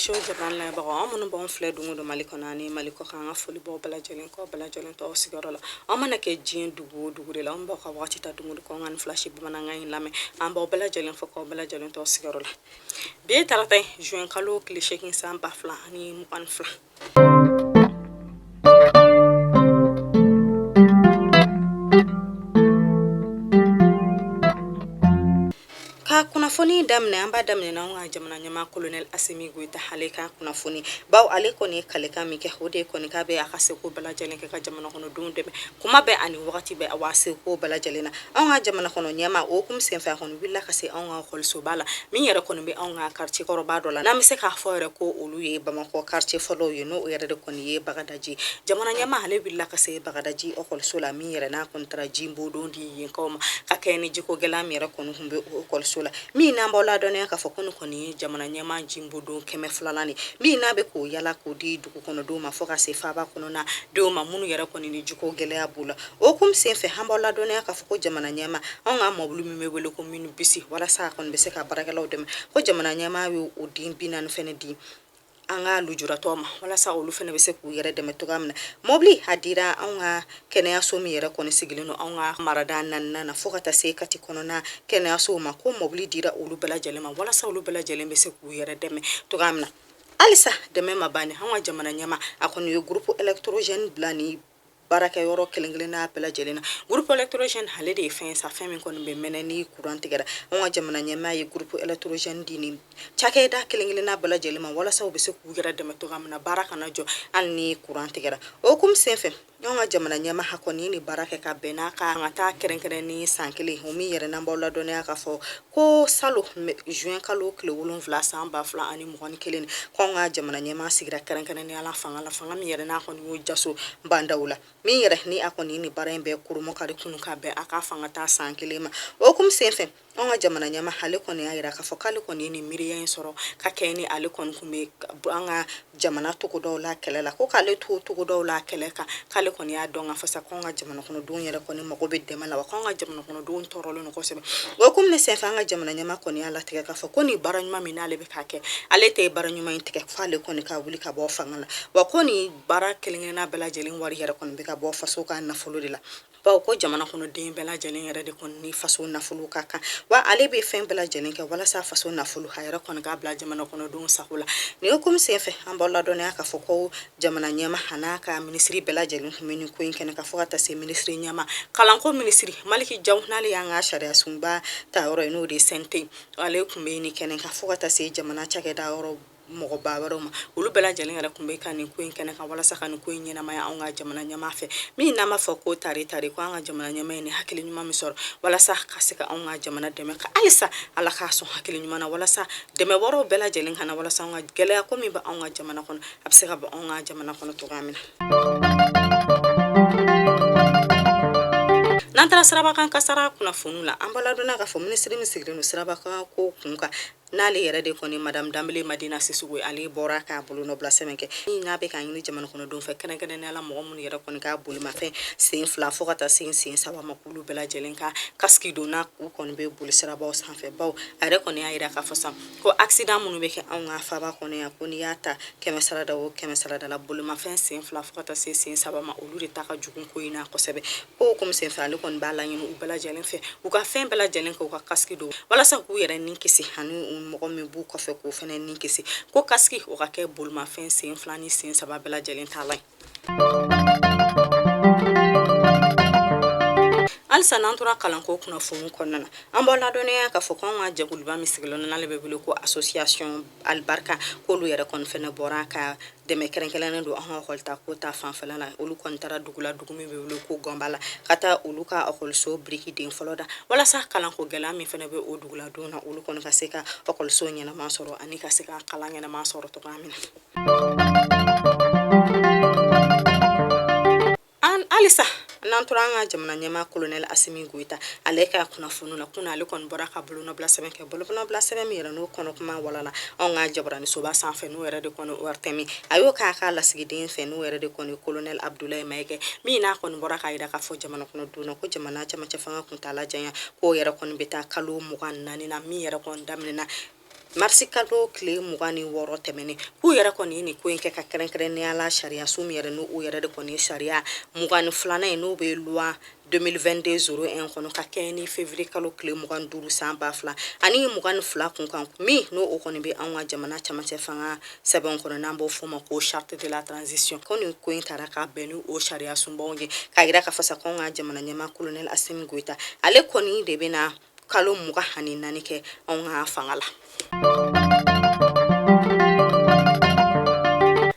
Show jabarani lajɛbagaw, an minnu b'anw filɛ don o don Mali kɔnɔ ani Mali kɔ kan, an ka foli b'aw bɛɛ lajɛlen kɔ, bɛɛ lajɛlen to aw sigiyɔrɔ la. Aw mana kɛ diɲɛ dugu o dugu de la, anw b'aw ka wagati ta don o don k'anw ka nin flash bamanankan in lamɛn. An b'aw bɛɛ lajɛlen fo k'aw bɛɛ lajɛlen to aw sigiyɔrɔ la. Bi ye tarata ye, juin kalo tile 8 san 2022. Ka kunnafoni daminɛ, an b'a daminɛ n'anw ka jamana ɲɛmaa colonel Asimi Goyita ale ka kunnafoni, bawo ale kɔni ye kalekan min kɛ, o de ye kɔni k'a bɛ a ka seko bɛɛ lajɛlen kɛ ka jamana kɔnɔdenw dɛmɛ kuma bɛɛ ani wagati bɛɛ, wa seko bɛɛ lajɛlen na. Anw ka jamana kɔnɔ ɲɛmaa o hukumu senfɛ, a kɔni wulila ka se anw ka ekɔlisoba la min yɛrɛ kɔni bɛ anw ka quartier kɔrɔba dɔ la, n'an bɛ se k'a fɔ yɛrɛ ko olu ye Bamakɔ quartier fɔlɔw ye, n'o yɛrɛ de kɔni ye Bagadaji. Jamana ɲɛmaa ale wulila ka se Bagadaji ekɔliso la min yɛrɛ n'a kɔni taara jibondon di yenkaw ma ka kɛɲɛ ni jiko gɛlɛya min yɛrɛ kɔni tun bɛ o ekɔliso la, min n'an b'aw ladɔnniya k'a fɔ ko nin kɔni ye jamana ɲɛmaa jibondon 200nan de, min n'a bɛ k'o yala k'o di dugu kɔnɔdenw ma fo ka se faaba kɔnɔna denw ma minnu yɛrɛ kɔni ni jiko gɛlɛya b'u la. O hukumu senfɛ, an b'aw ladɔnniya k'a fɔ ko jamana ɲɛmaa anw ka mɔbili min bɛ wele ko minibus, walasa a kɔni bɛ se ka baarakɛlaw dɛmɛ, ko jamana ɲɛmaa ye o den 40 fɛnɛ di an ka lujuratɔw ma walasa olu fɛnɛ bɛ se k'u yɛrɛ dɛmɛ cogoya min na. Mɔbili a dira anw ka kɛnɛyaso min yɛrɛ kɔni sigilen don anw ka marada naaninan na fo ka taa se Kati kɔnɔna kɛnɛyasow ma, ko mɔbili dira olu bɛɛ lajɛlen ma walasa olu bɛɛ lajɛlen bɛ se k'u yɛrɛ dɛmɛ cogoya min na. Halisa dɛmɛ ma ban, anw ka jamana ɲɛmaa a kɔni ye groupe électrogène bila ni baarakɛyɔrɔ kelen-kelenna bɛɛ lajɛlen na. Groupe électrogène ale de ye fɛn sa, fɛn min kɔni bɛ mɛnɛ ni kuran tigɛra. Anw ka jamana ɲɛmaa ye groupe électrogène di ni cakɛda kelen-kelenna bɛɛ lajɛlen ma walasa u bɛ se k'u yɛrɛ dɛmɛ cogoya min na, baara kana jɔ hali ni kuran tigɛra. O hukumu senfɛ, anw ka jamana ɲɛmaa kɔni ye nin baara kɛ ka bɛn n'a ka an ka taa kɛrɛnkɛrɛn ni san kelen o min yɛrɛ n'an b'aw ladɔnniya k'a fɔ ko salon juin kalo tile 7 san 2021, ko anw ka jamana ɲɛmaa sigira kɛrɛnkɛrɛnnenya la fanga la, fanga min yɛrɛ n'a kɔni y'o jaso Ba Ndaw la, min yɛrɛ ni a kɔni ni baara in bɛɛ kurumukari kunun ka bɛn a ka fanga ta san kelen ma. O hukumu senfɛ, anw ka jamana ɲɛmaa ale kɔni y'a jira k'a fɔ k'ale kɔni ye nin miiriya in sɔrɔ ka kɛɲɛ ni ale kɔni tun bɛ an ka jamana togodaw la kɛlɛ la, ko k'ale to togodaw la kɛlɛ kan, k'ale kɔni y'a dɔn k'a fɔ sa k'anw ka jamana kɔnɔdenw yɛrɛ kɔni mago bɛ dɛmɛ la, wa k'anw ka jamana kɔnɔdenw tɔɔrɔlen don kosɛbɛ. O hukumu de senfɛ, an ka jamana ɲɛmaa kɔni y'a latigɛ k'a fɔ ko nin baara ɲuman min n'ale bɛ k'a kɛ, ale tɛ baara ɲuman in tigɛ f'ale kɔni ka wuli ka bɔ fanga la, wa ko nin baara kelen-kelenna bɛɛ lajɛlen wari yɛrɛ kɔni bɛ ka bɔ faso ka nafolo de la, bawo ko jamana kɔnɔden bɛɛ lajɛlen yɛrɛ de kɔni ni faso nafolo ka kan, wa ale bɛ fɛn bɛɛ lajɛlen kɛ walasa faso nafolo a yɛrɛ kɔni k'a bila jamana kɔnɔdenw sago la. Nin hukumu senfɛ, an b'aw ladɔnniya k'a fɔ ko jamana ɲɛmaa a n'a ka minisiri bɛɛ lajɛlen tun bɛ nin ko in kɛnɛ kan, fo ka taa se minisiri ɲɛmaa, kalanko minisiri Maliki Jaw, n'ale y'an ka sariya sunba ta yɔrɔ ye, n'o de ye CNT, ale tun bɛ nin kɛnɛ kan, fo ka taa se jamana cakɛda yɔrɔ mɔgɔba wɛrɛw ma. Olu bɛɛ lajɛlen yɛrɛ tun bɛ ka nin ko in kɛnɛ kan walasa ka nin ko in ɲɛnamaya anw ka jamana ɲɛmaa fɛ, min n'an b'a fɔ ko tari tari, ko an ka jamana ɲɛmaa ye nin hakili ɲuman min sɔrɔ walasa ka se ka anw ka jamana dɛmɛ, ka halisa Ala k'a sɔn hakili ɲuman na walasa dɛmɛ wɛrɛw bɛɛ lajɛlen ka na, walasa anw ka gɛlɛya ko min bɛ anw ka jamana kɔnɔ, a bɛ se ka bɔ anw ka jamana kɔnɔ cogoya min na. N'an taara sirabakan kasara kunnafoniw la, an b'a ladɔnniya k'a fɔ minisiri min sigilen don sirabakan ko kun kan, n'ale yɛrɛ de kɔni madame Danbele Madina Sisoko, ale bɔra k'a bolonɔbila sɛbɛn kɛ min n'a bɛ k'a ɲini jamana kɔnɔdenw fɛ, kɛrɛnkɛrɛnnenya la mɔgɔ minnu yɛrɛ kɔni ka bolimafɛn sen 2 fo ka taa se sen 3 ma, k'olu bɛɛ lajɛlen ka kasiki don n'a u kɔni bɛ boli sirabaw sanfɛ, bawo a yɛrɛ kɔni y'a jira k'a fɔ sa ko accident minnu bɛ kɛ anw ka faaba kɔnɔ yan, ko n'i y'a ta 100 sarada o 100 sarada la, bolimafɛn sen 2 fo ka taa se sen 3 ma, olu de ta ka jugu ko in na kosɛbɛ. Ko hukumu senfɛ, ale kɔni b'a laɲini u bɛɛ lajɛlen fɛ, u ka fɛn bɛɛ lajɛlen kɛ u ka kasiki don walasa k'u yɛrɛ ni kisi ani mɔgɔ min b'u kɔfɛ k'o fana ni kisi, ko kasiki o ka kɛ bolimafɛn sen 2 ni sen 3 bɛɛ lajɛlen ta la. Halisa n'an tora kalanko kunnafoni kɔnɔna na, an b'aw ladɔnniya k'a fɔ ko anw ka jɛkuluba min sigilen don, n'ale bɛ wele ko association Alibarika, k'olu yɛrɛ kɔni fɛnɛ bɔra ka dɛmɛ kɛrɛnkɛrɛnnen don an ka ekɔli ko ta fanfɛla la. Olu kɔni taara dugu la, dugu min bɛ wele ko Gɔnbala, ka taa olu ka ekɔliso biriki den fɔlɔ da walasa kalanko gɛlɛya min fɛnɛ bɛ o duguladenw na, olu kɔni ka se ka ekɔliso ɲɛnama sɔrɔ ani ka se ka kalan ɲɛnama sɔrɔ cogoya min na. An halisa n'an tora an ka jamana ɲɛmaa colonel Asimi Goyita ale ka kunnafoni na, kunun ale kɔni bɔra ka bolonɔbila sɛbɛn kɛ, bolonɔbila sɛbɛn min yɛrɛ n'o kɔnɔ kuma walala anw ka jabaranisoba sanfɛ, n'o yɛrɛ de kɔni ORTM, a y'o k'a ka lasigiden fɛ, n'o yɛrɛ de kɔni colonel Abdoulaye Maïga, min n'a kɔni bɔra k'a jira k'a fɔ jamana kɔnɔdenw na ko jamana cɛmancɛ fanga kuntaala janya k'o yɛrɛ kɔni bɛ taa kalo 24 na, min yɛrɛ kɔni daminɛna Marisi kalo tile 26 tɛmɛnen. K'u yɛrɛ kɔni ye nin ko in kɛ ka kɛrɛnkɛrɛnnenya la sariyasun min yɛrɛ n'o yɛrɛ de kɔni ye sariya 22nan ye, n'o bɛ loi 2022 01 kɔnɔ, ka kɛɲɛ ni février kalo tile 25 san 2022 kun kan, min n'o o kɔni bɛ anw ka jamana camancɛ fanga sɛbɛn kɔnɔ, n'an b'o fɔ ma ko charte de la transition. Ko nin ko in taara ka bɛn ni o sariya sunbaw ye, k'a jira k'a fɔ sa k'anw ka jamana ɲɛmaa colonel Assimi Goïta, ale kɔni de bɛna kalo 24 kɛ anw ka fanga la.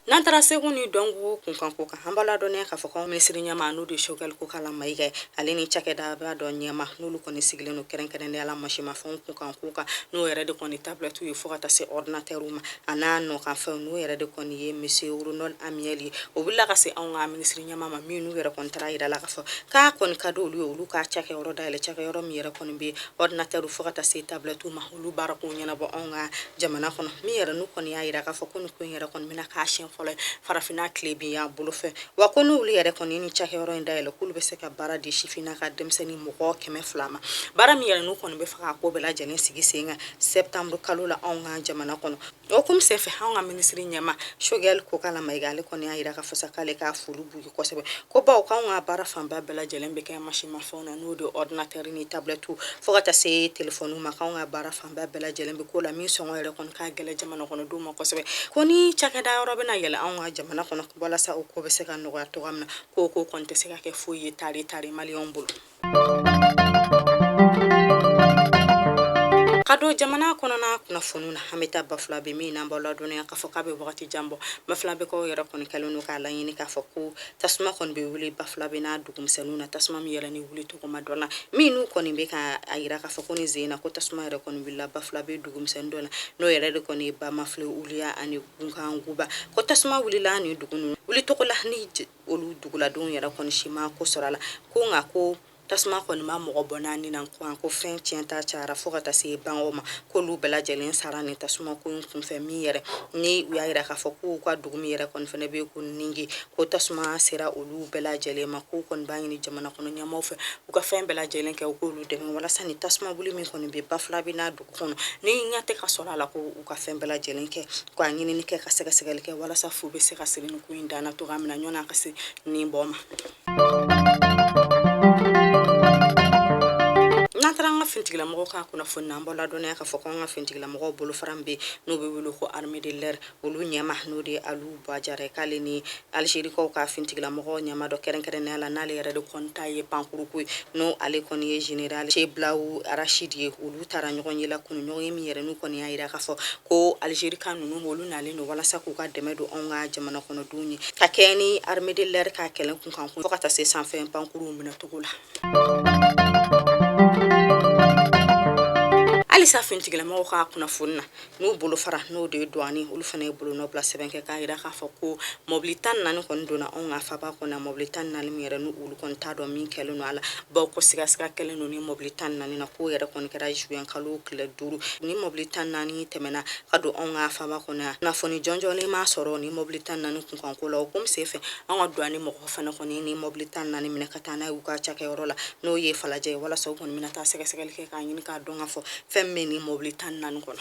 N'an taara seko ni dɔnko kunkanko kan, an b'a ladɔnniya k'a fɔ ko minisiri ɲɛmaa, n'o de Choguel Kokalla Maïga, ale ni cakɛdaba dɔ ɲɛmaa, n'olu kɔni sigilen don kɛrɛnkɛrɛnnenya la masimafɛnw kunkanko kan, n'o yɛrɛ de kɔni tablette ye fo ka taa se ordinateur ma a n'a nɔkanfɛnw, n'o yɛrɛ de kɔni ye monsieur Ronald Amiel ye, o wulila ka se anw ka minisiri ɲɛmaa ma, min n'u yɛrɛ kɔni taara yira la k'a fɔ k'a kɔni ka di olu ye, olu ka cakɛyɔrɔ dayɛlɛ, cakɛyɔrɔ min yɛrɛ kɔni bɛ ordinateur fo ka taa se tablette ma, olu baara k'o ɲɛnabɔ anw ka jamana kɔnɔ. Min yɛrɛ n'u kɔni y'a yira k'a fɔ ko nin ko in yɛrɛ kɔni bɛna k'a siɲɛ fɔlɔ ye farafinna tilebenya bolo fɛ. Wa ko n'olu yɛrɛ kɔni ni cakɛyɔrɔ in dayɛlɛ, k'olu bɛ se ka baara di sifinna ka denmisɛnnin mɔgɔ 200 ma, baara min yɛrɛ n'u kɔni bɛ fɛ k'a ko bɛɛ lajɛlen sigi sen kan septembre kalo la anw ka jamana kɔnɔ. O hukumu senfɛ, anw ka minisiri ɲɛmaa Choguel Kokalla Maïga, ale kɔni y'a yira k'a fɔ sa k'ale ka foli b'u ye kosɛbɛ, ko bawo k'anw ka baara fanba bɛɛ lajɛlen bɛ kɛ masimafɛnw na, n'o de ordinateur ni tablette fo ka taa se telefɔniw ma, k'anw ka baara fanba bɛɛ lajɛlen bɛ k'o la, min sɔngɔ yɛrɛ kɔni ka gɛlɛn jamana kɔnɔdenw ma kosɛbɛ. Ko ni cakɛda yɔrɔ bɛna yɛlɛ anw ka jamana kɔnɔ walasa o ko bɛ se ka nɔgɔya cogoya min na, k'o ko kɔni tɛ se ka kɛ foyi ye tari tari maliyɛnw bolo. Ka don jamana kɔnɔna kunnafoniw na, an bɛ taa Bafulabe, min n'an b'aw ladɔnniya k'a fɔ k'a bɛ wagati jan bɔ, Bafulabekaw yɛrɛ kɔni kɛlen don k'a laɲini k'a fɔ ko tasuma kɔni bɛ wuli Bafulabe n'a dugumisɛnninw na, tasuma min yɛrɛ ni wuli cogo ma dɔn na, min n'u kɔni bɛ ka a yira k'a fɔ ko nin sen na ko tasuma yɛrɛ kɔni wulila Bafulabe dugumisɛnnin dɔ la, n'o yɛrɛ de kɔni ye Bamafile Uliya ani Gunkanguba, ko tasuma wulila nin dugu ninnu wuli cogo la ni olu duguladenw yɛrɛ kɔni si ma ko sɔrɔ a la, ko nka ko tasuma kɔni ma mɔgɔ bɔnɛ ni na, ko fɛn tiɲɛta cayara fo ka taa se baganw ma, k'olu bɛɛ lajɛlen sara nin tasuma ko in kunfɛ. Min yɛrɛ ni u y'a yira k'a fɔ k'u ka dugu min yɛrɛ kɔni fana bɛ ko Ningi, ko tasuma sera olu bɛɛ lajɛlen ma, k'u kɔni b'a ɲini jamana kɔnɔ ɲɛmaaw fɛ, u ka fɛn bɛɛ lajɛlen kɛ u k'olu dɛmɛ walasa ni tasuma wuli min kɔni bɛ Bafulabe n'a dugu kɔnɔ ni ɲɛ tɛ ka sɔrɔ a la, ko u ka fɛn bɛɛ lajɛlen kɛ k'a ɲinini kɛ ka sɛgɛsɛgɛli kɛ walasa fu bɛ se ka siri nin ko in dan na cogoya min na, ɲɔni a ka se nin bɔ ma. N'an taara an ka finitigilamɔgɔw ka kunnafoni na, an b'aw ladɔnniya k'a fɔ ko an ka finitigilamɔgɔw bolofara min bɛ n'o bɛ wele ko armée de l'air, olu ɲɛmaa, n'o de ye Aliou Bah Diarra ye, k'ale ni Algerikaw ka finitigilamɔgɔw ɲɛmaa dɔ, kɛrɛnkɛrɛnnenya la n'ale yɛrɛ de kɔni ta ye pankuruko ye, n'o ale kɔni ye général Cheblaou Rachid ye, olu taara ɲɔgɔn ye la kunun, ɲɔgɔn ye min yɛrɛ n'u kɔni y'a yira k'a fɔ ko Algerika ninnu olu nalen don walasa k'u ka dɛmɛ don anw ka jamana kɔnɔdenw ye ka kɛɲɛ ni armée de l'air ka kɛlɛ kunkan fo ka taa se sanfɛ pankuruw minɛcogo la. Halisa finitigilamɔgɔw ka kunnafoni na, n'u bolofara n'o de ye douane, olu fana ye bolonɔbila sɛbɛn kɛ k'a yira k'a fɔ ko mɔbili 14 kɔni donna anw ka faba kɔnɔ, mɔbili 14 min yɛrɛ n'u olu kɔni t'a dɔn min kɛlen don a la, bawo ko sigasiga kɛlen don ni mɔbili 14 na, k'o yɛrɛ kɔni kɛra juin kalo tile 5 ni mɔbili 14 tɛmɛna ka don anw ka faba kɔnɔ yan. Kunnafoni jɔnjɔnnen ma sɔrɔ ni mɔbili 14 kunkanko la. O hukumu senfɛ, anw ka douane mɔgɔw fana kɔni ni mɔbili 14 minɛ ka taa n'a ye u ka cakɛyɔrɔ la, n'o ye Falajɛ ye, walasa u kɔni bɛna taa sɛgɛsɛgɛli kɛ k'a ɲini k'a dɔn k'a fɔ fɛn min bɛ nin mɔbili 14 kɔnɔ.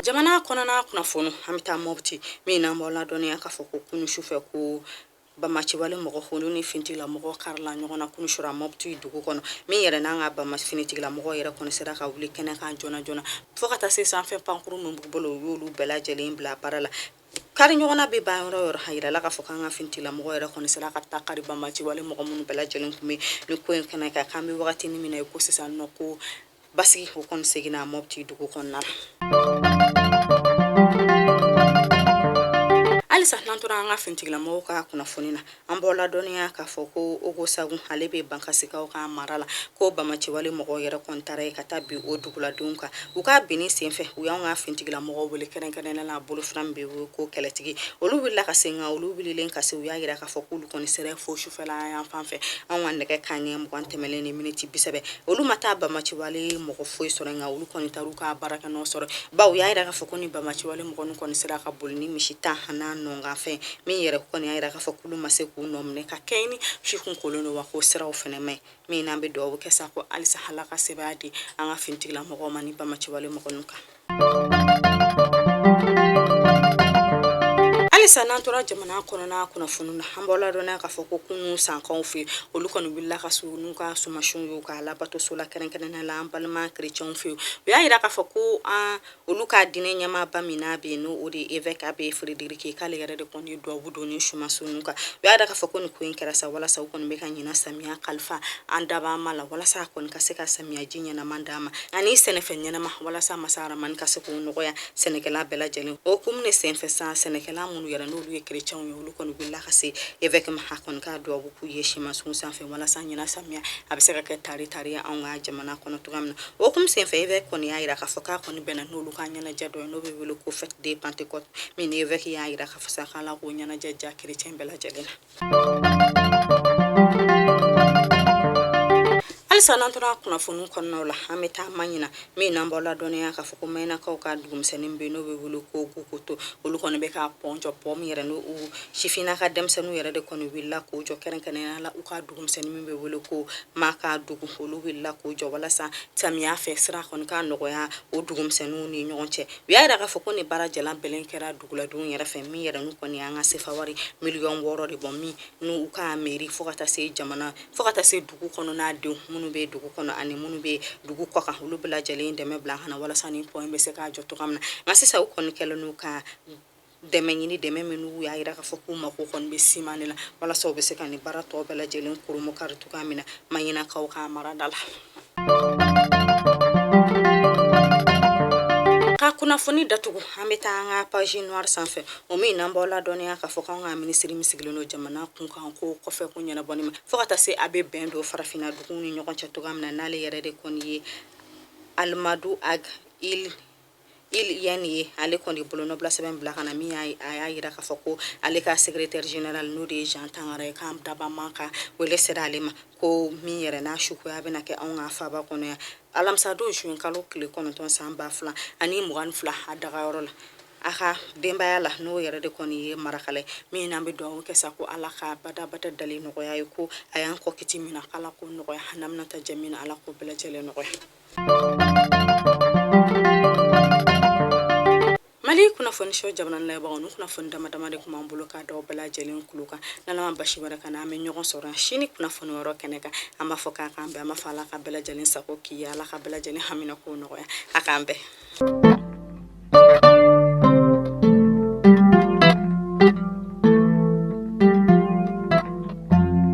Jamana kɔnɔna kunnafoni, an bɛ taa Mɔpti, min n'an b'aw ladɔnniya k'a fɔ ko kunun sufɛ ko bamaciwale mɔgɔ olu ni finitigilamɔgɔ karila ɲɔgɔn na kunun sura Mɔpti dugu kɔnɔ, min yɛrɛ n'an ka bama finitigilamɔgɔ yɛrɛ kɔni sera ka wuli kɛnɛ kan joona joona fo ka taa se sanfɛ pankuru min b'u bolo, u y'olu bɛɛ lajɛlen bila baara la. Kari ɲɔgɔnna bɛ ban yɔrɔ yɔrɔ, a yirala k'a fɔ k'an ka finitigilamɔgɔ yɛrɛ kɔni sera ka taa kari bamaciwale mɔgɔ minnu bɛɛ lajɛlen tun bɛ ni ko in kɛnɛ kan, k'an bɛ wagati min na i ko sisan nɔ ko basigi o kɔni seginna Mɔpti dugu kɔnɔna la. Halisa n'an tora an ka finitigilamɔgɔw ka kunnafoni na, an b'aw ladɔnniya k'a fɔ ko Ogosagu, ale bɛ Bankasikaw ka mara la, ko bamaciwale mɔgɔw yɛrɛ kɔni taara yen ka taa bin o duguladenw kan. U ka binni senfɛ, u y'anw ka finitigilamɔgɔw wele, kɛrɛnkɛrɛnnenya la bolofara min bɛ ko kɛlɛtigi, olu wulila ka se, nka olu wulilen ka se, u y'a yira k'a fɔ k'olu kɔni sera fo sufɛla yan fan fɛ, anw ka nɛgɛ kanɲɛ 20 tɛmɛlen ni miniti 30. Olu ma taa bamaciwale mɔgɔ foyi sɔrɔ, nka olu kɔni taar'u ka baarakɛnɔ sɔrɔ, bawo u y'a yira k'a fɔ ko ni bamaciwale mɔgɔ ninnu kɔni sera ka boli ni misi 10 n'a nɔ ɲɔgɔnkanfɛn min yɛrɛ kɔni y'a yira k'a fɔ k'olu ma se k'u nɔ minɛ ka kɛɲɛ ni su kun kolen don, wa ko siraw fɛnɛ ma ɲi. Min n'an bɛ dugawu kɛ sa ko halisa Ala ka sebaaya di an ka finitigilamɔgɔw ma ni bamaciwale mɔgɔ ninnu kan. Halisa n'an tora jamana kɔnɔna kunnafoni na, an b'aw ladɔnniya k'a fɔ ko kunun sankaw fɛ, olu kɔni wulila ka su n'u ka sumasiw ye k'a labatoso la, kɛrɛnkɛrɛnnenya la an balima kerecɛnw fɛ. U y'a yira k'a fɔ ko an olu ka diinɛ ɲɛmaaba min n'a bɛ yen, n'o o de ye évêque abbé Frédéric, k'ale yɛrɛ de kɔni ye duwawu don ni sumaso ninnu kan. U y'a yira k'a fɔ ko nin ko in kɛra sa walasa u kɔni bɛ ka ɲinan samiya kalifa an dabaa ma la, walasa a kɔni ka se ka samiyaji ɲɛnama d'an ma ani sɛnɛfɛn ɲɛnama, walasa masa aramani ka se k'o nɔgɔya sɛnɛkɛla bɛɛ lajɛlen. O hukumu de senfɛ sa, sɛnɛkɛla minnu yɛrɛ n'olu ye kerecɛnw ye, olu kɔni wulila ka se évêque ma, a kɔni ka duwawu k'u ye simansun sanfɛ, walasa ɲinan samiya a bɛ se ka kɛ tari tari ye anw ka jamana kɔnɔ cogoya min na. O hukumu senfɛ, évêque kɔni y'a yira k'a fɔ k'a kɔni bɛnna n'olu ka ɲɛnajɛ dɔ ye, n'o bɛ wele ko fête de Pentecôte, min ni évêque y'a yira k'a fɔ sa k'Ala k'o ɲɛnajɛ diya kerecɛn bɛɛ lajɛlen na. Halisa n'an tora kunnafoniw kɔnɔnaw la, an bɛ taa Maɲina, min n'an b'aw ladɔnniya k'a fɔ ko Maɲinakaw ka dugumisɛnnin bɛ yen, n'o bɛ wele ko Gokoto. Olu kɔni bɛ ka pɔn jɔ, pɔn min yɛrɛ n'u sifinna ka denmisɛnninw yɛrɛ de kɔni wulila k'o jɔ, kɛrɛnkɛrɛnnenya la u ka dugumisɛnnin min bɛ wele ko Maka dugu. Olu wulila k'o jɔ walasa samiya fɛ sira kɔni ka nɔgɔya o dugumisɛnninw ni ɲɔgɔn cɛ. U y'a yira k'a fɔ ko nin baara jalan bɛlen kɛra duguladenw yɛrɛ fɛ, min yɛrɛ n'u kɔni y'an ka sefa wari miliyɔn 6 de bɔ, min n'u ka mairie fo ka taa se jamana, fo ka taa se dugu kɔnɔna denw minnu bɛ dugu kɔnɔ ani minnu bɛ dugu kɔ kan, olu bɛɛ lajɛlen dɛmɛ bila ka na walasa nin pɔn in bɛ se k'a jɔ cogoya min na. Nka sisan u kɔni kɛlen n'u ka dɛmɛ ɲini, dɛmɛ minnu y'a yira k'a fɔ k'u mako kɔni bɛ siman de la, walasa u bɛ se ka nin baara tɔ bɛɛ lajɛlen kurumukari cogoya min na Maɲinakaw ka marada la. Ka kunnafoni datugu, an bɛ taa an ka page noire sanfɛ, o min n'an b'aw ladɔnniya k'a fɔ k'an ka minisiri min sigilen don jamana kunkan ko kɔfɛ ko ɲɛnabɔli ma, fo ka taa se a bɛ bɛn don farafinna duguw ni ɲɔgɔn cɛ cogoya min na, n'ale yɛrɛ de kɔni ye Alimadu Ag Ilyène ye, ale kɔni bolonɔbila sɛbɛn bila ka na, min a y'a yira k'a fɔ ko ale ka secrétaire général, n'o de ye Jean Tangara ye, k'an dabama ka wele sera ale ma, ko min yɛrɛ n'a sukoya bɛna kɛ anw ka faaba kɔnɔ yan alamisadon juin kalo tile 9 san 2022, a dagayɔrɔ la a ka denbaya la, n'o yɛrɛ de kɔni ye Marakala ye. Min n'an bɛ dugawu kɛ sa ko Ala ka badabada dali nɔgɔya ye, ko a y'an kɔ kiti min na, k'Ala k'o nɔgɔya, n'an bɛna taa jɛ min na, Ala k'o bɛɛ lajɛlen nɔgɔya. Mali kunnafoni so jamana lajɛbagaw, ni kunnafoni dama dama de tun b'an bolo k'a da bɛɛ lajɛlen tulo kan. N'Ala ma basi wɛrɛ k'an na, an bɛ ɲɔgɔn sɔrɔ sini kunnafoni wɛrɛ kɛnɛ kan. An b'a fɔ k'a k'an bɛn, an b'a fɔ Ala ka bɛɛ lajɛlen sago k'i ye, Ala ka bɛɛ lajɛlen hamina k'o nɔgɔya, a k'an bɛn.